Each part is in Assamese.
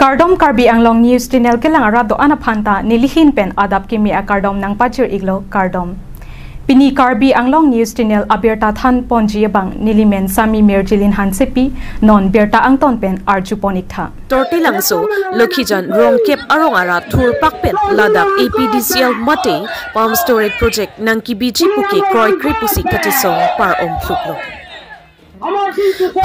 Kardom Karbi Anglong News Channel kelang arado anaphanta nilihin pen adap kimi a kardom nang pachir iglo kardom. Pini Karbi Anglong News Channel abirta than ponji bang nilimen sami merjilin hansepi non birta angton pen arju ponik tha. Torte langso Lokhijan Rongkep arong ara thur pakpen Ladakh APDCL mate palm storage project nangki biji puke kroi kripusi katisong par om phluklo.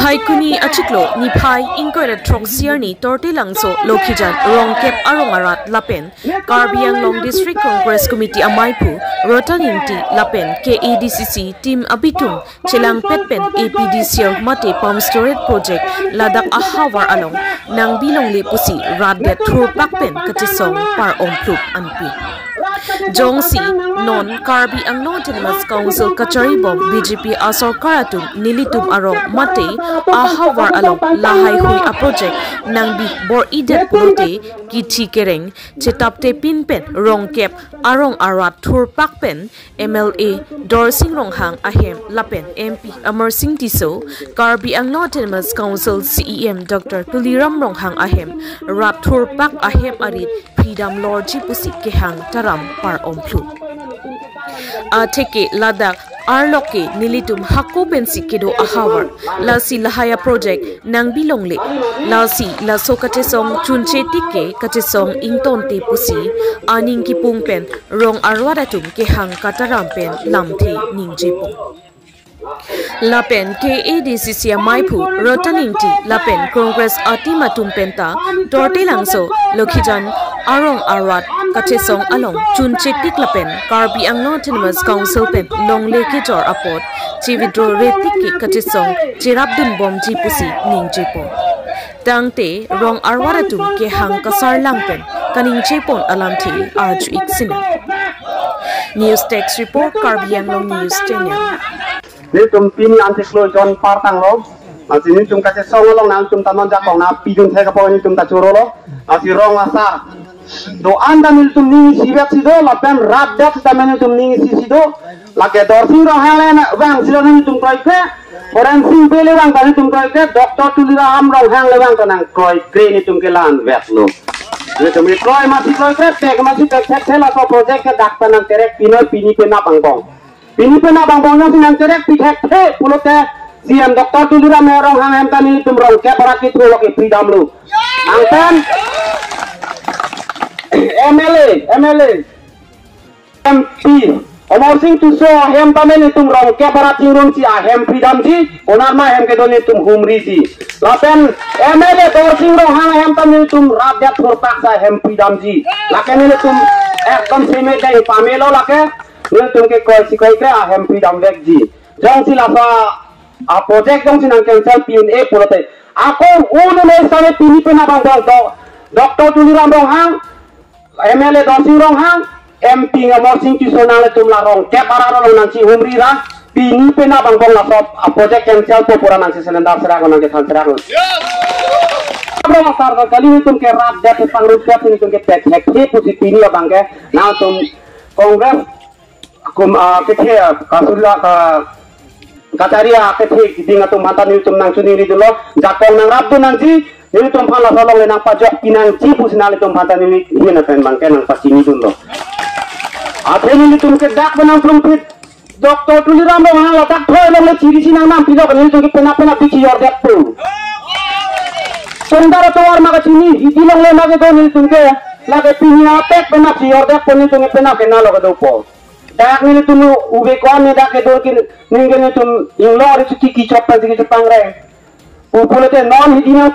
Bhaikuni achiklo ni phai inkoira throk siarni torte langso Lokhijan Rongkep arong arat lapen Karbi Anglong District Congress Committee amaipu Rotaninti lapen KADCC team abitum chelang petpen APDCL mate palm storage project Ladakh ahawar along nang bilong le pusi radde thur pakpen katisong par om phlup anpi. Jongsi non Karbi Anglong Autonomous Council Kachari bom BJP asor karatum nilitum arong mate ahawar along lahai hui a project nangbi bor idet pulote kithi kereng chetapte pinpen rongkep arong arat thur pakpen MLA Dorsing Ronghang ahem lapen MP Amar Singh Tiso Karbi Anglong Autonomous Council CEM Dr. Tuliram Ronghang ahem rat thur pak ahem arit freedom lord ji pusi kehang taram par omphlu. A theke Ladakh arloke nilitum hakko pensi kedo ahawar lasi lahaya project nang bilongle lasi laso kachesong chunche tike kachesong ington te pusi aning ki pungpen rong arwadatum kehang kataram pen lamthe ningjepo. Lapen KADCC Maipu Rotaningti Lapen Congress Atima Tumpenta Torte Langso Lokhijan Arong Arat Kachesong Along Chunchetik Lapen Karbi Anglong Autonomous Council Pen Longle Kejor Apot Chividro Retiki Kachesong Chirabdun Bom Jipusi Ningjepo. Tangte Rong Arwaratum Kehang Kasar Langpen Kaning Chepon Alamthi Arju Iksina. News Text Report Karbi Anglong News Channel. Ni tum pini antiklo jon partang lo, asi ni tum kace song lo nang tum tanon jakong na pijun theka po ni tum ta churo lo, asi rong asa. Do anda ni tum ni sibet sido lapen rat dat ta men tum ni si sido, lake dorsing rong halen wang silo ni tum kroi ke, forensing bele wang ta ni tum kroi ke, doctor tulira am rong hang le wang ta nang kroi kre ni tum ke lan vet lo. Ni tum ni kroi masi kroi ke tek masi tek thek thela ko project ke dakta nang terek pinoi pini pe na bang bong. Ini pena bang bongnya sinang cerek pihak the pulote siam dokter tulira merong hang hem tani tum rong ke paraki truloki freedom lu. Angten MLA MP Amar Singh Tuso hem tameni tum rong ke paraki rong si hem freedom ji onar ma hem ke doni tum humri ji. Lapen MLA Dor Singh rong hang hem tani tum radya thur paksa hem freedom ji. Laken ni tum ekdom seme dai pamelo lake ni tum ke koi sikoi ke ahem freedom vek ji jong si lasa a project jong si nang cancel pin e pulote ako unu le same pini pe na bang do Doctor Tuliram Ronghang MLA Dorsing Ronghang MP Amar Singh Tiso nang le tum la rong ke pararo long nang si humri ra pini pe na bang bong lasa a project cancel po pura nang si selendar sera ko nang ke than sera ko bro sar ka kali ni tum ke rat det pangrup ke ni tum ke pek hek ke pusi pini bang ke na tum Congress kum kethe kasula kataria kethe dinga tum mata ni tum nang chuni ni dulo jakong nang rabdu nang ji ni tum phala solong le nang pajok pinang ji pusina le tum mata ni ni na pen bangke nang pasini dulo athe ni tum ke dak banang plum pit Doctor Tuliram rong hang la dak thoi long le chiri si nang nam pilo ni tum ke pena pena pichi yor dak pu sundar to war ma ka chini hiti long le ma ke do ni tum ke la ke pinya pek pena chi yor dak pu ni tum ke pena ke na lo ke do po dak ni tum ube kon ni dak ke do ki ning ni tum inglo ri chi ki chop pa ki pang re upolote non hidina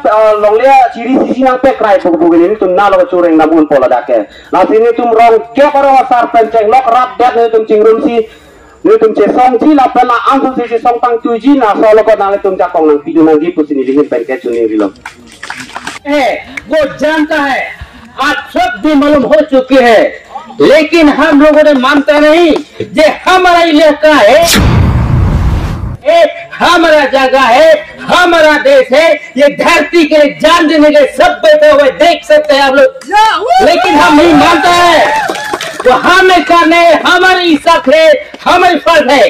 longle chiri sisi nang pek rai bu bu ni tum na lo chureng namun pola dak ke la sini tum rong ke koro sar penceng lok rap dak ni tum chingrum si ni tum che song ji la pela ang si si song tang tu ji na so lo ko na le tum jakong nang pidu nang ji pusini lingin pen ke chuni ri lo है वो जानता है आज सब भी मालूम हो चुकी है लेकिन हम लोगों ने मानता नहीं। ये हमारा इलाका है, हमारा जगह है, हमारा देश है, ये धरती के लिए जान देने के सब बैठे हुए देख सकते हैं आप लोग, लेकिन हम नहीं मानता है। तो हमें करने हमारी शक है, हमारी फर्ज है।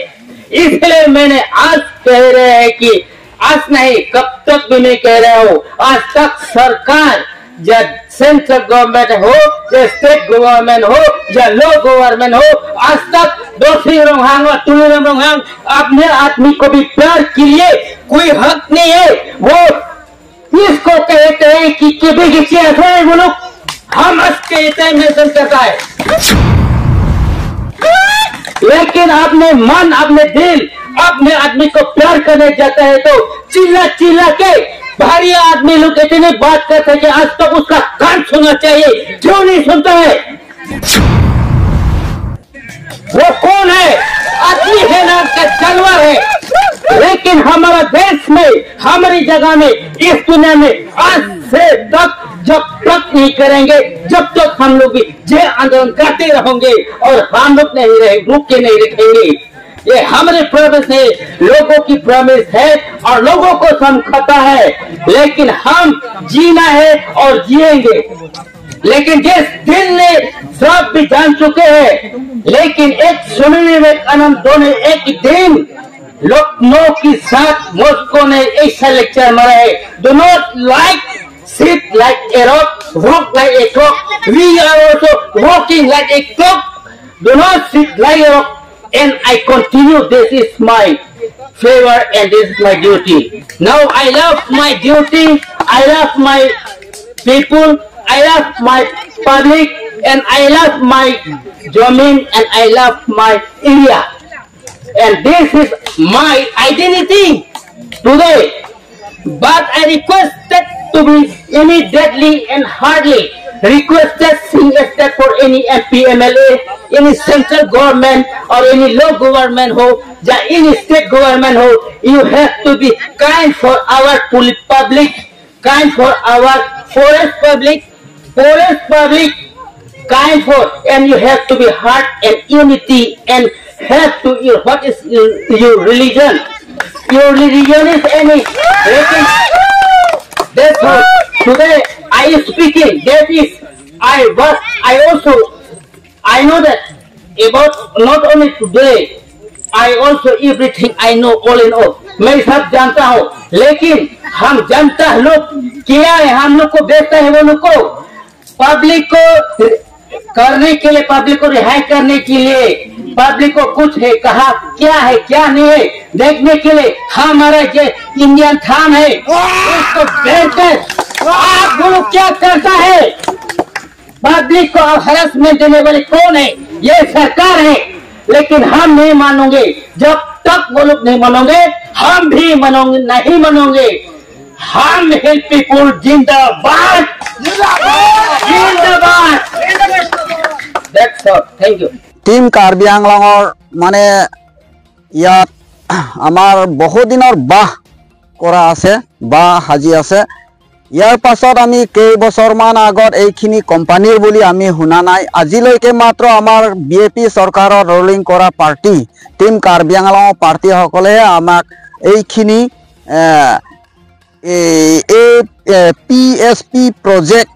इसलिए मैंने आज कह रहे हैं कि आज नहीं कब तक भी मैं कह रहा हूँ, आज तक सरकार या सेंट्रल गवर्नमेंट हो या स्टेट गवर्नमेंट हो या लो गवर्नमेंट हो, आज तक दोषी रोहांग और तुलिराम रोहांग अपने आदमी को भी प्यार के लिए कोई हक नहीं है। वो इसको कहते हैं कि के वो लोग हम कहते हैं मेंशन करता है, लेकिन अपने मन अपने दिल अपने आदमी को प्यार करने जाता है तो चिल्ला चिल्ला के भारी आदमी लोग इतने बात करते हैं कि आज तक उसका कान सुनना चाहिए, क्यों नहीं सुनता है? वो कौन है? आदमी है ना का जानवर है। लेकिन हमारा देश में, हमारी जगह में, इस दुनिया में आज से तक जब तक नहीं करेंगे, जब तक हम लोग भी जे आंदोलन करते रहेंगे और हम लोग नहीं रहे, रुक के नहीं रखेंगे। ये हमारे प्रॉमिस है, लोगों की प्रॉमिस है और लोगों को समझता है, लेकिन हम जीना है और जिएंगे। लेकिन जिस दिन ने सब भी जान चुके हैं, लेकिन एक स्वामी विवेकानंद दोनों एक दिन लखनऊ के साथ मॉस्को ने ऐसा लेक्चर मारा है, do not like sit like a rock, walk like a clock, we are also walking like a clock, do not sit like a rock. And I continue, this is my favor and this is my duty. Now I love my duty, I love my people, I love my public, and I love my domain, and I love my area. And this is my identity today. But I requested to be immediately and hardly requested single step for any MP, MLA, any central government or any local government ho, ja any state government ho, you have to be kind for our public, kind for our forest public, kind for, and you have to be heart and unity and have to, your, what is your religion? Your religion is any. That's what today I am speaking. That is, I was, I also, I know that about not only today, I also everything I know all in all. मैं सब जानता हूँ, लेकिन हम जनता लोग क्या है, हम लोग को बेचता है वो लोग को, पब्लिक को करने के लिए, पब्लिक को रिहाई करने के लिए, पब्लिक को कुछ है कहा क्या है क्या नहीं है देखने के लिए हमारा जो इंडियन थान है उसको बेचकर आप वो क्या करता है? पब्लिक को हरासमेंट देने वाले कौन है? ये सरकार है। लेकिन हम नहीं मानोगे, जब तक वो लोग नहीं मानोगे हम भी मानोगे नहीं मानोगे। हम हिल पीपुल जिंदाबाद, जिंदाबाद। That's all, thank you. Team Karbi আংলঙৰ মানে ইয়াত আমাৰ বহুদিনৰ বাহ কৰা আছে, বাহ সাজি আছে। ইয়াৰ পাছত আমি কেইবছৰমান আগত এইখিনি কোম্পানীৰ বুলি আমি শুনা নাই। আজিলৈকে মাত্ৰ আমাৰ বি এ পি চৰকাৰৰ ৰুলিং কৰা পাৰ্টি টিম কাৰ্বি আংলঙৰ পাৰ্টীসকলেহে আমাক এইখিনি এই পি এছ পি প্ৰজেক্ট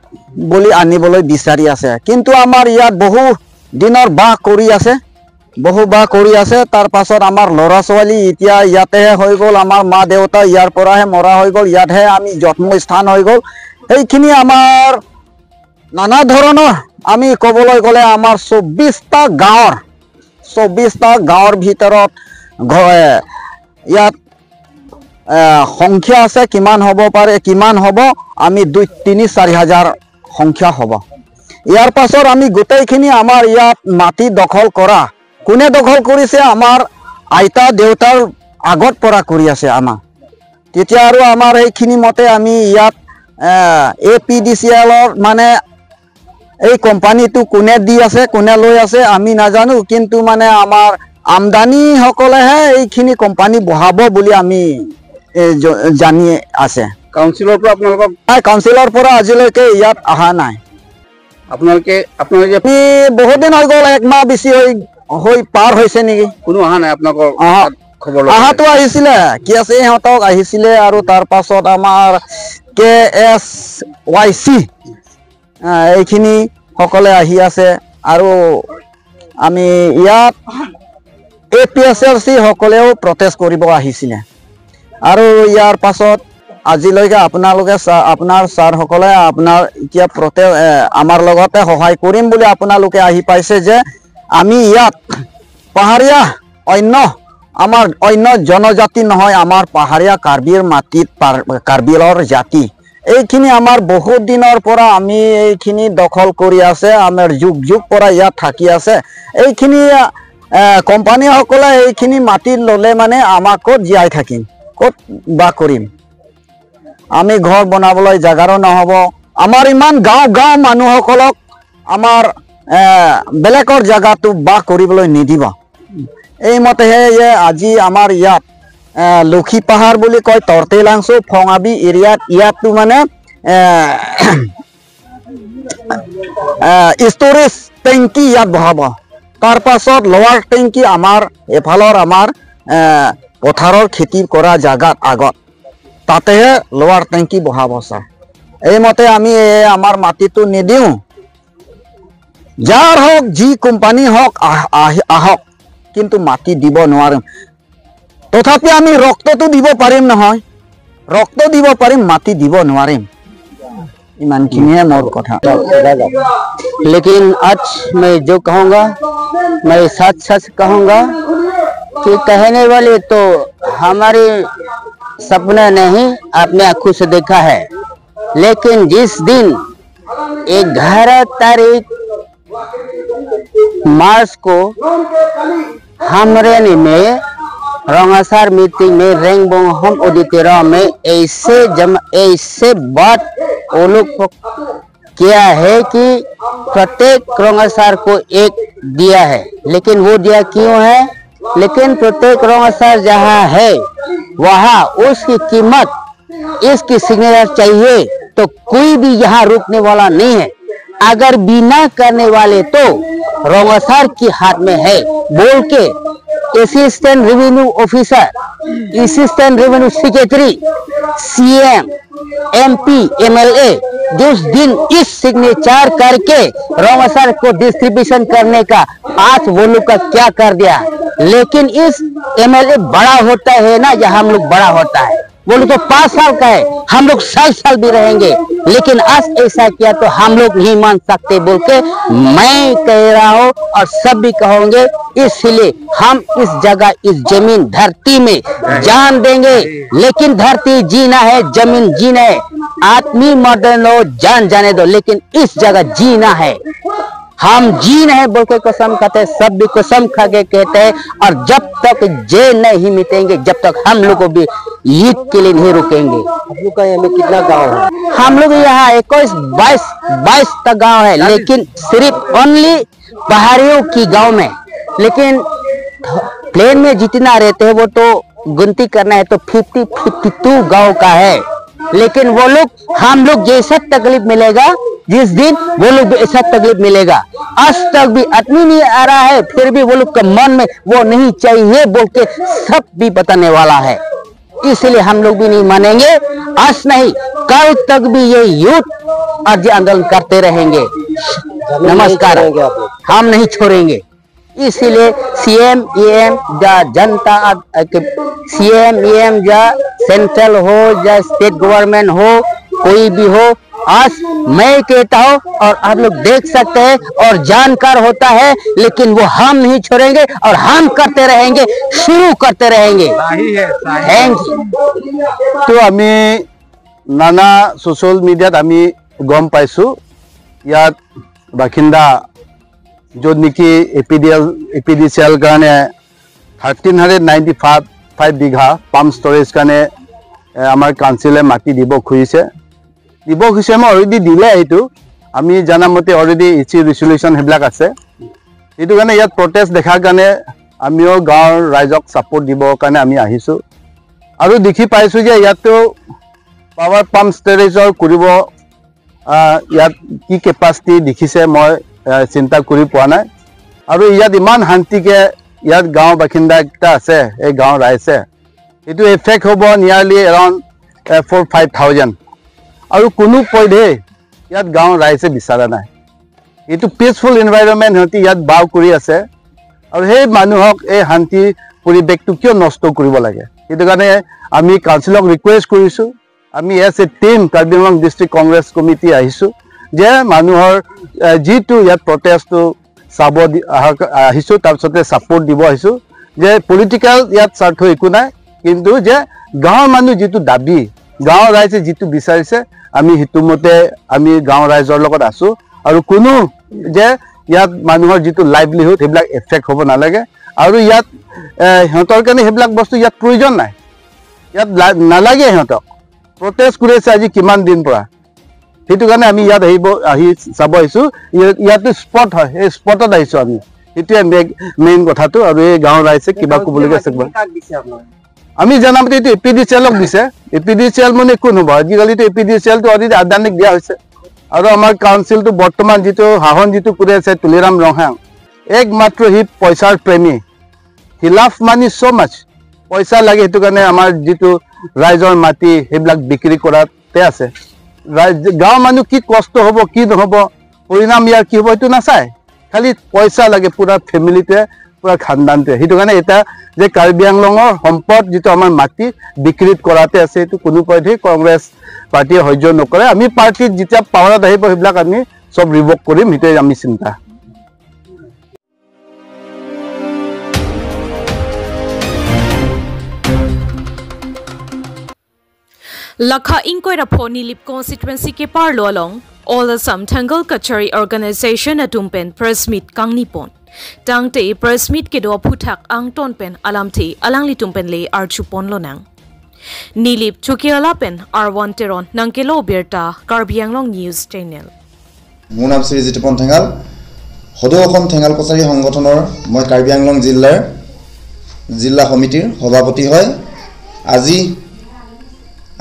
বুলি আনিবলৈ বিচাৰি আছে। কিন্তু আমাৰ ইয়াত বহু দিনৰ বাস কৰি আছে, বহু বাস কৰি আছে। তাৰ পাছত আমাৰ ল'ৰা ছোৱালী এতিয়া ইয়াতেহে হৈ গ'ল, আমাৰ মা দেউতা ইয়াৰ পৰাহে মৰা হৈ গ'ল, ইয়াতহে আমি জন্মস্থান হৈ গ'ল। সেইখিনি আমাৰ নানা ধৰণৰ আমি ক'বলৈ গ'লে আমাৰ 24টা গাঁৱৰ, 24টা গাঁৱৰ ভিতৰত ইয়াত সংখ্যা আছে, কিমান হ'ব পাৰে কিমান হ'ব আমি 2, 3, 4 হাজাৰ সংখ্যা হ'ব। ইয়াৰ পাছত আমি গোটেইখিনি আমাৰ ইয়াত মাটি দখল কৰা, কোনে দখল কৰিছে? আমাৰ আইতা দেউতাৰ আগত পৰা কৰি আছে আমাৰ। তেতিয়া আৰু আমাৰ সেইখিনি মতে আমি ইয়াত এ পি ডি চি এলৰ মানে এই কোম্পানীটো কোনে দি আছে কোনে লৈ আছে আমি নাজানো, কিন্তু মানে আমাৰ আমদানিসকলেহে এইখিনি কোম্পানী বহাব বুলি আমি জানি আছে। কাউন্সিলৰ পৰা আপোনালোকক? কাউন্সিলৰ পৰা আজিলৈকে ইয়াত অহা নাই। আপোনালোকে আপোনালোকে বহুত দিন হৈ গ'ল, এক মাহ বেছি হৈ পাৰ হৈছে নেকি, কোনো অহা নাই আপোনালোকৰ খবৰ? অহাটো আহিছিলে, কি আছে ইহঁতক আহিছিলে। আৰু তাৰ পাছত আমাৰ কে এছ ৱাই চি এইখিনি সকলে আহি আছে। আৰু আমি ইয়াত A P S L C সকলেও প্ৰটেষ্ট কৰিব আহিছিলে। আৰু ইয়াৰ পাছত আজিলৈকে আপোনালোকে আপোনাৰ ছাৰসকলে আপোনাৰ এতিয়া আমাৰ লগতে সহায় কৰিম বুলি আপোনালোকে আহি পাইছে যে আমি ইয়াত পাহাৰীয়া অন্য আমাৰ অন্য জনজাতি নহয়, আমাৰ পাহাৰীয়া কাৰ্বিৰ মাটিত কাৰ্বিলৰ জাতি এইখিনি আমাৰ বহুত দিনৰ পৰা আমি এইখিনি দখল কৰি আছে, আমাৰ যুগ যুগ পৰা ইয়াত থাকি আছে। এইখিনি কোম্পানীসকলে এইখিনি মাটি ল'লে মানে আমাক ক'ত জীয়াই থাকিম, ক'ত বাস কৰিম? আমি ঘৰ বনাবলৈ জেগাৰো নহ'ব। আমাৰ ইমান গাঁও গাঁও মানুহসকলক আমাৰ বেলেগৰ জেগাটো বাস কৰিবলৈ নিদিব। এইমতেহে আজি আমাৰ ইয়াত লক্ষী পাহাৰ বুলি কয়, তৰ্তেলাংচু ফঙাবি এৰিয়াত ইয়াতো মানে ষ্ট'ৰেজ টেংকি ইয়াত বহাব। তাৰপাছত লোৱাৰ টেংকি আমাৰ এফালৰ আমাৰ পথাৰৰ খেতি কৰা জেগাত আগত তাতেহে লোৱাৰ টেংকি বহাব ছাৰ। এইমতে আমি আমাৰ মাটিটো নিদিওঁ, যাৰ হওক যি কোম্পানী হওক আহক, কিন্তু মাটি দিব নোৱাৰিম। তথাপি আমি ৰক্তটো দিব পাৰিম নহয়, ৰক্ত দিব পাৰিম, মাটি দিব নোৱাৰিম। इमानখিনিয়ে মোৰ কথা। लेकिन आज मैं जो कहूँगा मैं सच सच कहूँगा कि कहने वाले तो हमारे सपना नहीं, आपने आंखों से देखा है। लेकिन जिस दिन 11 तारीख मार्च को हमरेनी में रंगासार मीटिंग में रेंगबोंग ऑडिटोरियम में ऐसे बात वो लोग किया है कि प्रत्येक रंगासार को एक दिया है, लेकिन वो दिया क्यों है? लेकिन प्रत्येक रंगासार जहाँ है वहाँ उसकी कीमत, इसकी सिग्नेचर चाहिए, तो कोई भी यहाँ रुकने वाला नहीं है। अगर बिना करने वाले तो रंगासार के हाथ में है बोल के assistant revenue officer, assistant revenue secretary, CM, MP, MLA जिस दिन इस सिग्नेचर करके रंगासार को डिस्ट्रीब्यूशन करने का आज वो लोग का क्या कर दिया। लेकिन इस एमएलए बड़ा होता है ना, या हम लोग बड़ा होता है, वो लोग तो 5 साल का है, हम लोग 7 साल भी रहेंगे, लेकिन आज ऐसा किया तो हम लोग नहीं मान सकते बोल के मैं कह रहा हूँ और सब भी कहोगे। इसलिए हम इस जगह, इस जमीन धरती में जान देंगे, लेकिन धरती जीना है, जमीन जीना है। आदमी मरने दो, जान जाने दो, लेकिन इस जगह जीना है। हम जीना है बोल के कसम खाते हैं, सब भी कसम खा के कहते हैं, और जब तक जे नहीं मिटेंगे जब तक हम लोग को भी ईद के लिए नहीं रुकेंगे। आप लोग का यहाँ में कितना गांव है? हम लोग यहाँ 21 22 तक गांव है, लेकिन सिर्फ ओनली पहाड़ियों की गांव में, लेकिन प्लेन में जितना रहते हैं वो तो गिनती करना है तो 50-52 गाँव का है। लेकिन वो लोग, हम लोग जैसा तकलीफ मिलेगा जिस दिन वो लोग भी ऐसा तकलीफ मिलेगा। आज तक भी आदमी नहीं आ रहा है, फिर भी वो लोग का मन में वो नहीं चाहिए बोल के सब भी बताने वाला है। इसलिए हम लोग भी नहीं मानेंगे, आज नहीं कल तक भी ये युद्ध आज आंदोलन करते रहेंगे। नमस्कार, हम नहीं छोड़ेंगे। इसीलिए सीएम ईएम या जनता, सीएम ईएम या सेंट्रल हो या स्टेट गवर्नमेंट हो, कोई भी हो, आज मैं कहता हूँ और आप लोग देख सकते हैं और जानकार होता है, लेकिन वो हम नहीं छोड़ेंगे और हम करते रहेंगे, शुरू करते रहेंगे। Thank you. तो আমি নানা সোশ্যাল মিডিয়াত আমি গম পাইছো ইয়াত বাসিন্দা য'ত নেকি এপিডিচিএল কাৰণে 1395 বিঘা পাম্প ষ্ট'ৰেজ কাৰণে আমাৰ কাউন্সিলে মাটি দিব খুজিছে। মই অলৰেডি দিলে, সেইটো আমি জনামতে অলৰেডি ইচি ৰিচলিউশ্যন সেইবিলাক আছে। সেইটো কাৰণে ইয়াত প্ৰটেষ্ট দেখাৰ কাৰণে আমিও গাঁৱৰ ৰাইজক ছাপোৰ্ট দিবৰ কাৰণে আমি আহিছোঁ আৰু দেখি পাইছোঁ যে ইয়াতো পাৱাৰ পাম্প ষ্ট'ৰেজৰ কৰিব ইয়াত কি কেপাচিটি দেখিছে মই চিন্তা কৰি পোৱা নাই। আৰু ইয়াত ইমান শান্তিকে ইয়াত গাঁৱৰ বাসিন্দা একটা আছে, এই গাঁৱৰ ৰাইজে, এইটো এফেক্ট হ'ব নিয়াৰলি এৰাউণ্ড 4-5 থাউজেণ্ড আৰু কোনো পধ্যে ইয়াত গাঁৱৰ ৰাইজে বিচৰা নাই। এইটো পিচফুল এনভাইৰনমেণ্ট সিহঁতি ইয়াত বাস কৰি আছে আৰু সেই মানুহক এই শান্তি পৰিৱেশটো কিয় নষ্ট কৰিব লাগে? সেইটো কাৰণে আমি কাউন্সিলক ৰিকুৱেষ্ট কৰিছোঁ আমি as a team Karbi Anglong district Congress committee আহিছোঁ যে মানুহৰ যিটো ইয়াত প্ৰটেষ্টটো চাব আহিছোঁ, তাৰপিছতে ছাপোৰ্ট দিব আহিছোঁ যে পলিটিকেল ইয়াত স্বাৰ্থ একো নাই, কিন্তু যে গাঁৱৰ মানুহ যিটো দাবী, গাঁৱৰ ৰাইজে যিটো বিচাৰিছে আমি সেইটো মতে আমি গাঁৱৰ ৰাইজৰ লগত আছোঁ। আৰু কোনো যে ইয়াত মানুহৰ যিটো লাইভলিহুড সেইবিলাক এফেক্ট হ'ব নালাগে আৰু ইয়াত সিহঁতৰ কাৰণে সেইবিলাক বস্তু ইয়াত প্ৰয়োজন নাই, ইয়াত নালাগে। সিহঁতক প্ৰটেষ্ট কৰি আছে আজি কিমান দিন পৰা, সেইটো কাৰণে আমি ইয়াত আহি চাব আহিছোঁ। ইয়াতো স্পট হয়, এই স্পটত আহিছোঁ আমি, সেইটোৱে মেইন কথাটো। আৰু এই গাঁৱৰ ৰাইজে কিবা ক'বলগীয়া আছে আমি জনামতে এইটো এ পি ডি চি এলক দিছে। A P D C L মানে কোন হ'ব? আজিকালিতো এ পি ডি চি এলটো অলৰেডি আদানীক দিয়া হৈছে। আৰু আমাৰ কাউন্সিলটো বৰ্তমান যিটো শাসন যিটো কৰি আছে তুলিৰাম ৰংহাং, একমাত্ৰ সি পইচাৰ প্ৰেমী, he love money so much, পইচা লাগে। সেইটো কাৰণে আমাৰ যিটো ৰাইজৰ মাটি সেইবিলাক বিক্ৰী কৰাতে আছে। ৰাইজ গাঁৱৰ মানুহ কি কষ্ট হ'ব কি নহ'ব, পৰিণাম ইয়াৰ কি হ'ব সেইটো নাচায়, খালি পইচা লাগে পুৰা ফেমিলিটোৱে, পুৰা খানদানটোৱে। সেইটো কাৰণে এতিয়া যে কাৰ্বি আংলঙৰ সম্পদ যিটো আমাৰ মাটি বিক্ৰীত কৰাতে আছে, সেইটো কোনো পধ্যেই কংগ্ৰেছ পাৰ্টীয়ে সহ্য নকৰে। আমি পাৰ্টীত যেতিয়া পাৱাৰত আহিব সেইবিলাক আমি চব ৰিভক কৰিম, সেইটোৱে আমি চিন্তা। Lakha Inquiry for Nilip constituency ke parlo along All Assam Thangal Kachari Organization atumpen press meet kangnipon tangte press meet ke do phuthak angton pen alamthi alangli tumpen le archupon lonang Nilip Chukiala pen R1 Teron Nangkelo Birta Karbi Anglong News Channel। মোৰ নাম শ্ৰী জিতুপন ঠেঙাল, সদৌ অসম ঠেঙাল কছাৰী সংগঠনৰ মই কাৰ্বি আংলং জিলাৰ জিলা সমিতিৰ সভাপতি হয়। আজি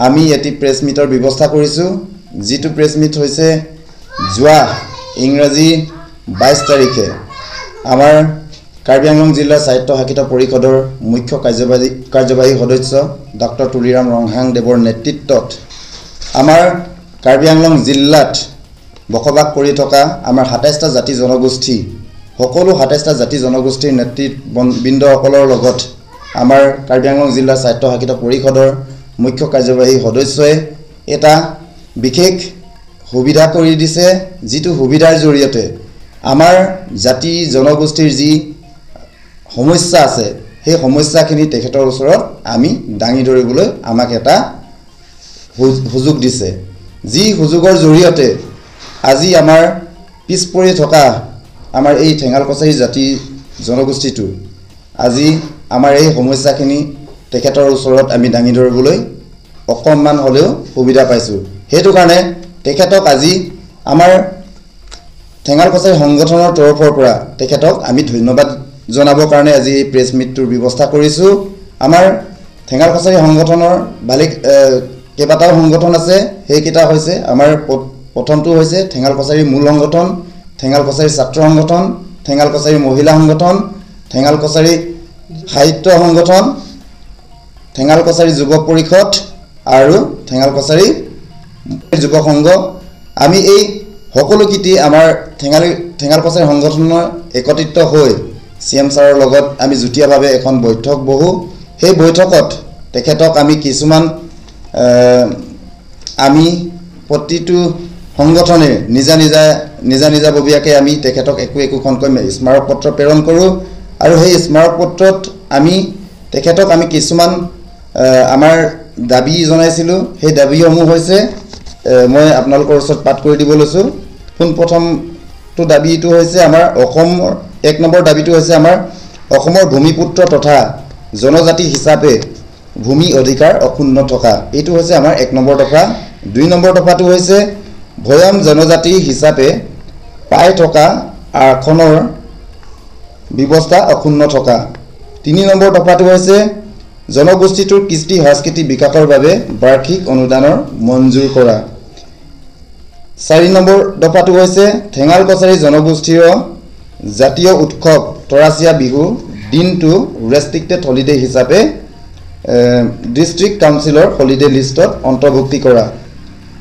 আমি এটি প্ৰেছ মিটৰ ব্যৱস্থা কৰিছোঁ, যিটো প্ৰেছ মিট হৈছে যোৱা ইংৰাজী 22 তাৰিখে আমাৰ কাৰ্বি আংলং জিলাৰ স্বায়ত্তশাসিত পৰিষদৰ মুখ্য কাৰ্যবাহী সদস্য ডক্টৰ তুলিৰাম ৰংহাং দেৱৰ নেতৃত্বত আমাৰ কাৰ্বি আংলং জিলাত বসবাস কৰি থকা আমাৰ 27টা জাতি জনগোষ্ঠী, সকলো 27টা জাতি জনগোষ্ঠীৰ নেতৃবৃন্দসকলৰ লগত আমাৰ কাৰ্বি আংলং জিলাৰ স্বায়ত্তশাসিত পৰিষদৰ মুখ্য কাৰ্যবাহী সদস্যই এটা বিশেষ সুবিধা কৰি দিছে, যিটো সুবিধাৰ জৰিয়তে আমাৰ জাতি জনগোষ্ঠীৰ যি সমস্যা আছে সেই সমস্যাখিনি তেখেতৰ ওচৰত আমি দাঙি ধৰিবলৈ আমাক এটা সুযোগ দিছে, যি সুযোগৰ জৰিয়তে আজি আমাৰ পিছ পৰি থকা আমাৰ এই ঠেঙাল কছাৰী জাতি জনগোষ্ঠীটো আজি আমাৰ এই সমস্যাখিনি তেখেতৰ ওচৰত আমি দাঙি ধৰিবলৈ অকণমান হ'লেও সুবিধা পাইছোঁ। সেইটো কাৰণে তেখেতক আজি আমাৰ ঠেঙাল কছাৰী সংগঠনৰ তৰফৰ পৰা তেখেতক আমি ধন্যবাদ জনাবৰ কাৰণে আজি এই প্ৰেছ মিটটোৰ ব্যৱস্থা কৰিছোঁ। আমাৰ ঠেঙাল কছাৰী সংগঠনৰ ভালে কেইবাটাও সংগঠন আছে, সেইকেইটা হৈছে আমাৰ প্ৰথমটো হৈছে ঠেঙাল কছাৰী মূল সংগঠন, ঠেঙাল কছাৰী ছাত্ৰ সংগঠন, ঠেঙাল কছাৰী মহিলা সংগঠন, ঠেঙাল কছাৰী সাহিত্য সংগঠন, ঠেঙাল কছাৰী যুৱ পৰিষদ আৰু ঠেঙাল কছাৰী যুৱ সংঘ। আমি এই সকলোকেইটি আমাৰ ঠেঙাল কছাৰী সংগঠনৰ একত্ৰিত হৈ চি এম ছাৰৰ লগত আমি যুটীয়াভাৱে এখন বৈঠক বহোঁ। সেই বৈঠকত তেখেতক আমি কিছুমান আমি প্ৰতিটো সংগঠনে নিজা নিজা নিজাববীয়াকৈ আমি তেখেতক একো একোখনকৈ স্মাৰকপত্ৰ প্ৰেৰণ কৰোঁ আৰু সেই স্মাৰকপত্ৰত আমি তেখেতক আমি কিছুমান আমাৰ দাবী জনাইছিলোঁ। সেই দাবীসমূহ হৈছে মই আপোনালোকৰ ওচৰত পাঠ কৰি দিব লৈছোঁ। পোনপ্ৰথমটো দাবীটো হৈছে আমাৰ অসমৰ 1 নম্বৰ দাবীটো হৈছে আমাৰ অসমৰ ভূমিপুত্ৰ তথা জনজাতি হিচাপে ভূমি অধিকাৰ অক্ষুণ্ণ থকা, এইটো হৈছে আমাৰ 1 নম্বৰ দফা। 2 নম্বৰ দফাটো হৈছে ভৈয়াম জনজাতি হিচাপে পাই থকা আসনৰ ব্যৱস্থা অক্ষুণ্ণ থকা। 3 নম্বৰ দফাটো হৈছে জনগোষ্ঠীটোৰ কৃষ্টি সংস্কৃতি বিকাশৰ বাবে বাৰ্ষিক অনুদানৰ মঞ্জুৰ কৰা। 4 নম্বৰ দফাটো হৈছে ঠেঙাল কছাৰী জনগোষ্ঠীয় জাতীয় উৎসৱ তৰাচিয়া বিহু দিনটো ৰেষ্ট্ৰিক্টেড হলিডে হিচাপে ডিষ্ট্ৰিক্ট কাউন্সিলৰ হলিডে লিষ্টত অন্তৰ্ভুক্তি কৰা।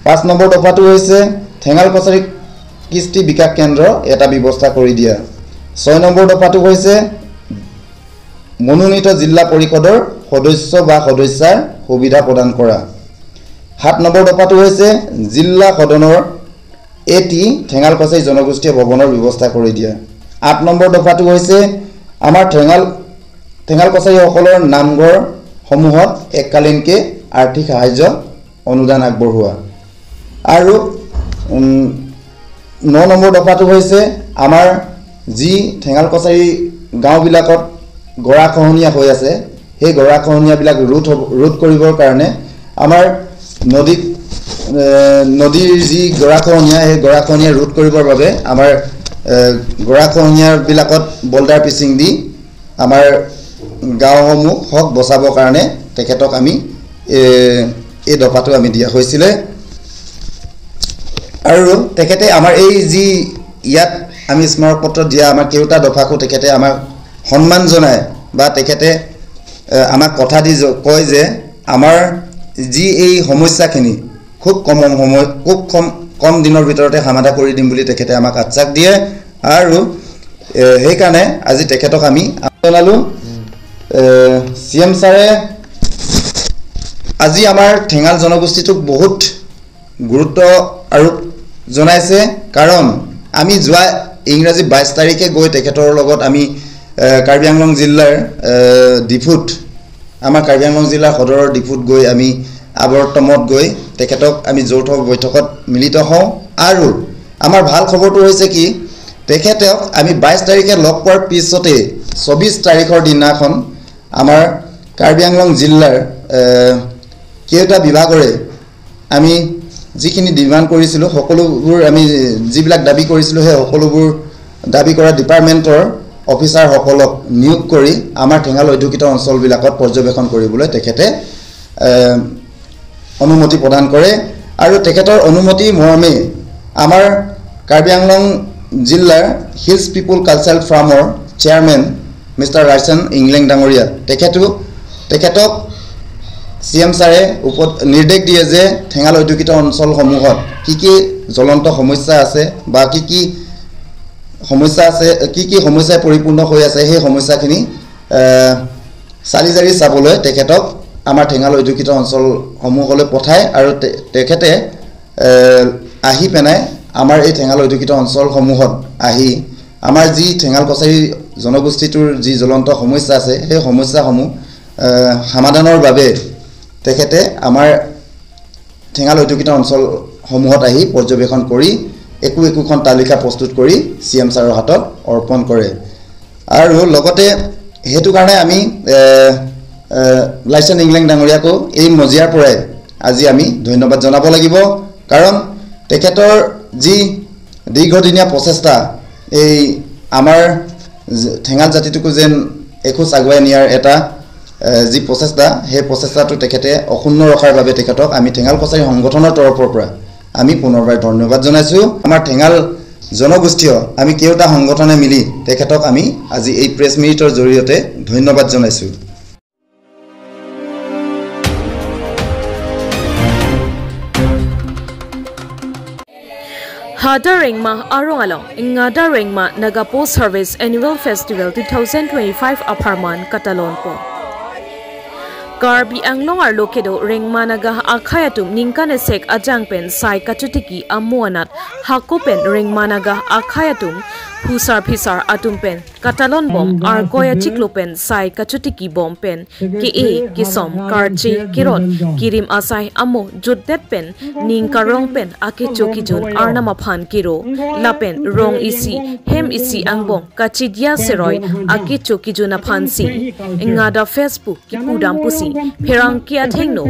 5 নম্বৰ দফাটো হৈছে ঠেঙাল কছাৰী কৃষ্টি বিকাশ কেন্দ্ৰ এটা ব্যৱস্থা কৰি দিয়া। 6 নম্বৰ দফাটো হৈছে মনোনীত জিলা পৰিষদৰ সদস্য বা সদস্যাৰ সুবিধা প্ৰদান কৰা। 7 নম্বৰ দফাটো হৈছে জিলা সদনৰ এটি ঠেঙাল কছাৰী জনগোষ্ঠীয় ভৱনৰ ব্যৱস্থা কৰি দিয়া। 8 নম্বৰ দফাটো হৈছে আমাৰ ঠেঙাল কছাৰীসকলৰ নামঘৰসমূহত এককালীনকৈ আৰ্থিক সাহায্য অনুদান আগবঢ়োৱা। আৰু 9 নম্বৰ দফাটো হৈছে আমাৰ যি ঠেঙাল কছাৰী গাঁওবিলাকত গৰাখহনীয়া হৈ আছে, সেই গৰাখহনীয়াবিলাক ৰোধ কৰিবৰ কাৰণে আমাৰ নদীৰ যি গৰাখহনীয়া, সেই গৰাখহনীয়া ৰোধ কৰিবৰ বাবে আমাৰ গৰাখহনীয়াবিলাকত বল্ডাৰ পিচিং দি আমাৰ গাঁওসমূহক বচাবৰ কাৰণে তেখেতক আমি এই দফাটো আমি দিয়া হৈছিলে। আৰু তেখেতে আমাৰ এই যি ইয়াত আমি স্মাৰকপত্ৰ দিয়া আমাৰ কেইটা দফাকো তেখেতে আমাক সন্মান জনায় বা তেখেতে আমাক কথা দি কয় যে আমাৰ যি এই সমস্যাখিনি খুব কম সময় খুব কম দিনৰ ভিতৰতে সমাধা কৰি দিম বুলি তেখেতে আমাক আশ্বাস দিয়ে। আৰু সেইকাৰণে আজি তেখেতক আমি জনালোঁ। চি এম ছাৰে আজি আমাৰ ঠেঙাল জনগোষ্ঠীটোক বহুত গুৰুত্ব আৰোপ জনাইছে, কাৰণ আমি যোৱা ইংৰাজী 22 তাৰিখে গৈ তেখেতৰ লগত আমি কাৰ্বি আংলং জিলাৰ ডিফুত, আমাৰ কাৰ্বি আংলং জিলাৰ সদৰৰ ডিফুত গৈ আমি আৱৰ্তমত গৈ তেখেতক আমি যৌথ বৈঠকত মিলিত হওঁ। আৰু আমাৰ ভাল খবৰটো হৈছে কি, তেখেতক আমি 22 তাৰিখে লগ পোৱাৰ পিছতেই 24 তাৰিখৰ দিনাখন আমাৰ কাৰ্বি আংলং জিলাৰ কেইটা বিভাগৰে আমি যিখিনি ডিমাণ্ড কৰিছিলোঁ, সকলোবোৰ আমি যিবিলাক দাবী কৰিছিলোঁ, সেই সকলোবোৰ দাবী কৰা ডিপাৰ্টমেণ্টৰ অফিচাৰসকলক নিয়োগ কৰি আমাৰ ঠেঙাল অধ্যুষিত অঞ্চলবিলাকত পৰ্যবেক্ষণ কৰিবলৈ তেখেতে অনুমতি প্ৰদান কৰে। আৰু তেখেতৰ অনুমতি মৰ্মে আমাৰ কাৰ্বি আংলং জিলাৰ হিলছ পিপুল কালচাৰেল ফাৰ্মৰ চেয়াৰমেন মিষ্টাৰ ৰাইচন ইংলেং ডাঙৰীয়া, তেখেতক চি এম ছাৰে নিৰ্দেশ দিয়ে যে ঠেঙাল অধ্যুষিত অঞ্চলসমূহত কি কি জ্বলন্ত সমস্যা আছে বা কি কি সমস্যা আছে, কি কি সমস্যাই পৰিপূৰ্ণ হৈ আছে, সেই সমস্যাখিনি চালি জাৰি চাবলৈ তেখেতক আমাৰ ঠেঙাল অধ্যুষিত অঞ্চলসমূহলৈ পঠায়। আৰু তেখেতে আহি পেলাই আমাৰ এই ঠেঙাল অধ্যুষিত অঞ্চলসমূহত আহি আমাৰ যি ঠেঙাল কছাৰী জনগোষ্ঠীটোৰ যি জ্বলন্ত সমস্যা আছে, সেই সমস্যাসমূহ সমাধানৰ বাবে তেখেতে আমাৰ ঠেঙাল অধ্যুষিত অঞ্চলসমূহত আহি পৰ্যবেক্ষণ কৰি একো একোখন তালিকা প্ৰস্তুত কৰি চি এম ছাৰৰ হাতত অৰ্পণ কৰে। আৰু লগতে সেইটো কাৰণে আমি লাইচন ইংলেং ডাঙৰীয়াকো এই মজিয়াৰ পৰাই আজি আমি ধন্যবাদ জনাব লাগিব, কাৰণ তেখেতৰ যি দীৰ্ঘদিনীয়া প্ৰচেষ্টা এই আমাৰ ঠেঙাল জাতিটোকো যেন এখোজ আগুৱাই নিয়াৰ এটা যি প্ৰচেষ্টা, সেই প্ৰচেষ্টাটো তেখেতে অক্ষুণ্ণ ৰখাৰ বাবে তেখেতক আমি ঠেঙাল কছাৰী সংগঠনৰ তৰফৰ পৰা আমি পুনৰবাৰ ধন্যবাদ জনাইছোঁ। আমাৰ ঠেঙাল জনগোষ্ঠীয় আমি কেইটা সংগঠনে মিলি তেখেতক আমি আজি এই প্ৰেছ মিটৰ জৰিয়তে ধন্যবাদ জনাইছোঁ। Hada Rengma Arongalong Ngada Rengma Naga Post Service Annual Festival 2025 Aparman Katalon Po Karbi Anglong ar lokedo Rengma Naga Akhayatum Ningkane Sek Ajangpen Sai Kachutiki Amuanat Hakopen Rengma Naga Akhayatum Phusar Phisar Atumpen Katalon Bom ar Goya Chiklopen Sai Kachutiki Bom Pen Ke E Kisom Karchi Kirot Kirim Asai Amo Juddet Pen Ningka Rong Pen Ake Chokijun Arnama Phan Kiro Lapen Rong Isi Hem Isi Angbong Kachidia Seroi Ake Chokijun Aphansi Ngada Facebook Kipudam Pusi Pherang Kia Thengno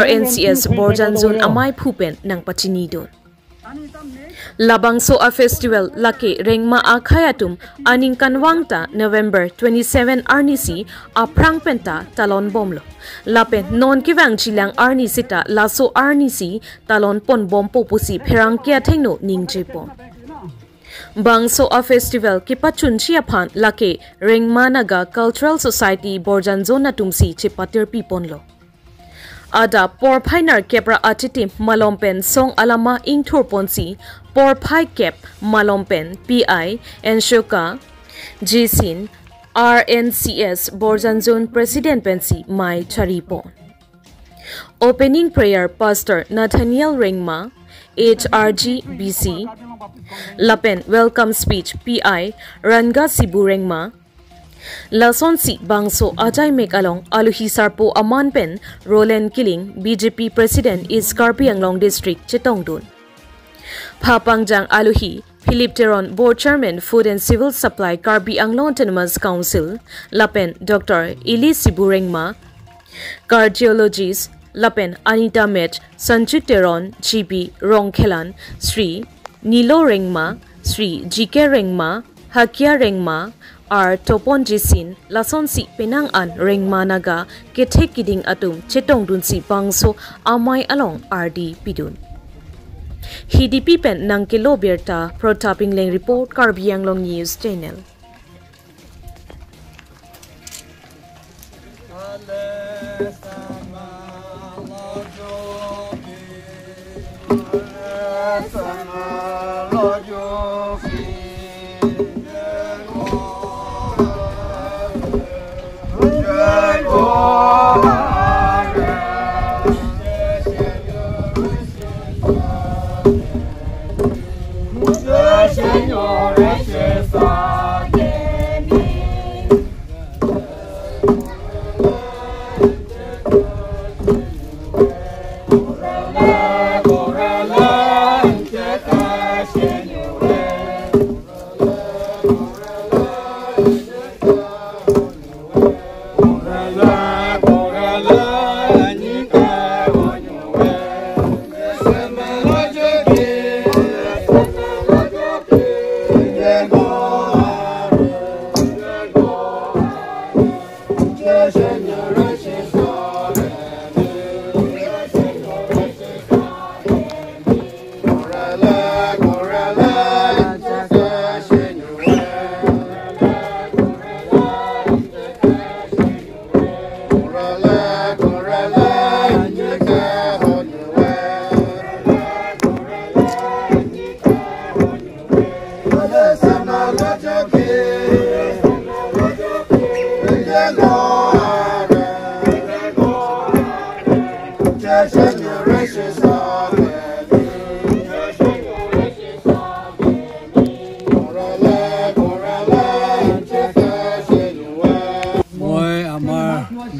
RNCS Borjanzun Amai Phupen Nangpachini Don Labangso a festival lake Rengma Akhayatum aning kanwangta November 27 arnisi aprang penta talon bomlo lapen non kiwang chilang arnisita laso arnisi talon pon bom popusi pherang kia thengno ningjepo Bangso a festival kipachun chiaphan lake Rengma Naga Cultural Society Borjanzona tumsi chepatir piponlo Ada porphainar kepra achiti malompen song alama ingthur ponsi porphai kep malompen PI Enshoka Jisin RNCS Borjanzone President pensi mai charipon Opening prayer Pastor Nathaniel Rengma, HRG BC. Lapen welcome speech PI Ranga Sibu Rengma. Lason si Bangso Ajay Mek along Aluhi Sarpo Aman Pen Roland Killing BJP President is Karbi Anglong District Chetongdun. Phapangjang Aluhi Philip Teron Board Chairman Food and Civil Supply Karbi Anglong Autonomous Council Lapen Dr. Ili Sibu Rengma, Cardiologist Lapen Anita Mech Sanju Teron GB Rongkhelan Sri Nilo Rengma Sri GK Rengma Hakia Rengma R Topon Jisin Lason si Penang an Rengma Naga Kethe Kiding Atum Chetongdun si Bangso Amai along RD Pidun. HDP pen Nangkelo Berta Protaping Leng report Karbi Anglong News Channel.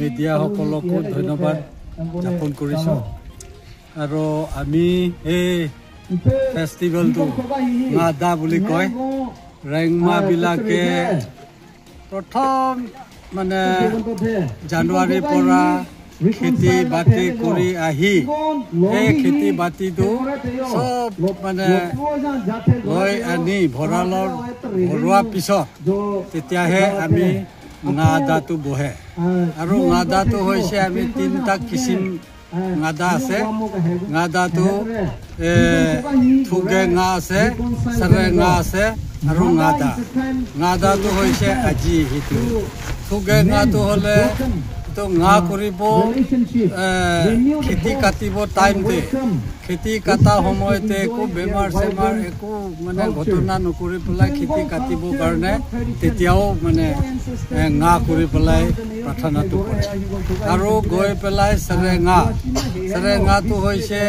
মিডিয়াসকলকো ধন্যবাদ জ্ঞাপন কৰিছোঁ আৰু আমি এই ফেষ্টিভেলটো নাদা বুলি কয়। ৰেংমাবিলাকে প্ৰথম মানে জানুৱাৰীৰ পৰা খেতি বাতি কৰি আহি এই খেতি বাতিটো চব মানে লৈ আনি ভঁৰালত ভৰোৱাৰ পিছত তেতিয়াহে আমি নাদাটো বহে। আৰু নাদাটো হৈছে আমি তিনিটা কিচিম নাদা আছে। নাদাটো থুগে না আছে, চেৰেঙা আছে আৰু নাদা। নাদাটো হৈছে আজি সেইটো থুগে নাটো হ'লে তো ngা কৰিব খেতি কাটিব টাইমতে, খেতি কটা সময়তে একো বেমাৰ চেমাৰ একো মানে ঘটনা নকৰি পেলাই খেতি কাটিবৰ কাৰণে তেতিয়াও মানে ngা কৰি পেলাই প্ৰাৰ্থনাটো কৰে। আৰু গৈ পেলাই চেৰেঙা, চেৰেঙাটো হৈছে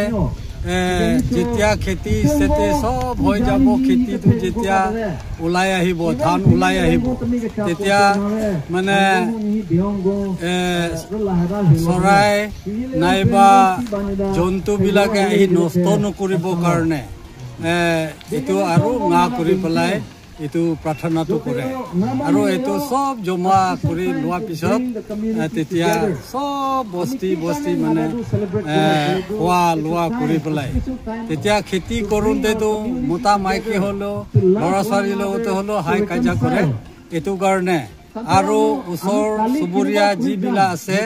যেতিয়া খেতি চেতি চব হৈ যাব, খেতিটো যেতিয়া ওলাই আহিব, ধান ওলাই আহিব, তেতিয়া মানে চৰাই নাইবা জন্তুবিলাকে আহি নষ্ট নকৰিবৰ কাৰণে এইটো আৰু ngা কৰি পেলাই এইটো প্ৰাৰ্থনাটো কৰে। আৰু এইটো চব জমা কৰি লোৱাৰ পিছত তেতিয়া চব বস্তি বস্তি মানে খোৱা লোৱা কৰি পেলাই তেতিয়া খেতি কৰোঁতেতো মতা মাইকী হ'লেও ল'ৰা ছোৱালীৰ লগতে হ'লেও হাই কাজিয়া কৰে এইটো কাৰণে। আৰু ওচৰ চুবুৰীয়া যিবিলাক আছে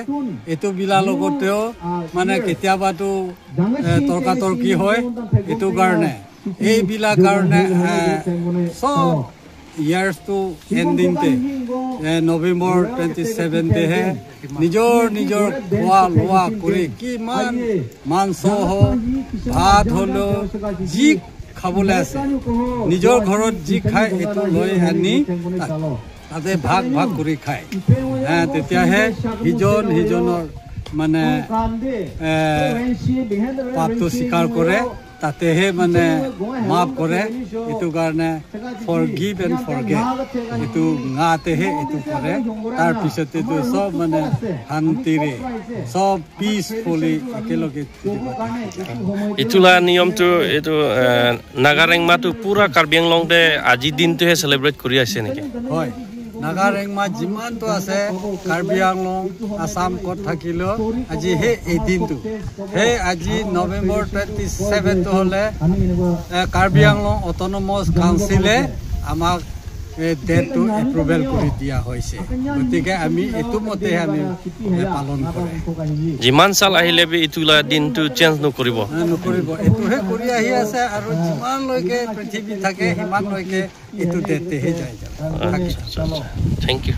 এইটোবিলাক লগতেও মানে কেতিয়াবাতো তৰ্কাতৰ্কি হয় এইটো কাৰণে। এইবিলাক কাৰণে চব ইয়াৰ্ছটো এণ্ডিংতে নৱেম্বৰ 27তেহে নিজৰ নিজৰ খোৱা লোৱা কৰি কিমান মাংস হওক ভাত হ'লেও যি খাবলৈ আছে নিজৰ ঘৰত যি খায় সেইটো লৈ আনি তাতে ভাগ ভাগ কৰি খায়। তেতিয়াহে সিজন সিজনৰ মানে পাপটো স্বীকাৰ কৰে, তাতেহে মানে মাফ কৰে। এইটো কাৰণে ফৰগিভ এণ্ড ফৰগেট, এইটো গাতেহে এইটো কৰে। তাৰপিছতেতো চব মানে শান্তিৰে চব পিচফুলি একেলগে। ইটোলা নিয়মটো এইটো নাগাৰেংমাটো পুৰা কাৰ্বি আংলংতে আজিৰ দিনটোহে চেলিব্ৰেট কৰি আছে নেকি? হয়, নাগাৰেংমা যিমানটো আছে কাৰ্বি আংলং আছাম ক'ত থাকিলেও আজি সেই এই দিনটো, সেই আজি নৱেম্বৰ 27টো হ'লে কাৰ্বি আংলং অট'নমাছ কাউন্সিলে আমাক এই ডেটটো এপ্ৰুভেল কৰি দিয়া হৈছে। গতিকে আমি এইটো মতেহে আমি পালন কৰে। যিমান চাল আহিলে বি এইটো দিনটো চেঞ্জ নকৰিব? নকৰিব, এইটোহে কৰি আহি আছে আৰু যিমানলৈকে পৃথিৱী থাকে সিমানলৈকে এইটো ডেটতেহে যায় যাব। Thank you.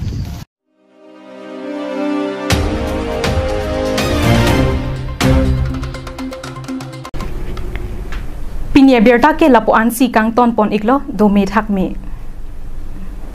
Pinia berta ke lapuan si kang ton pon iklo do me thak me.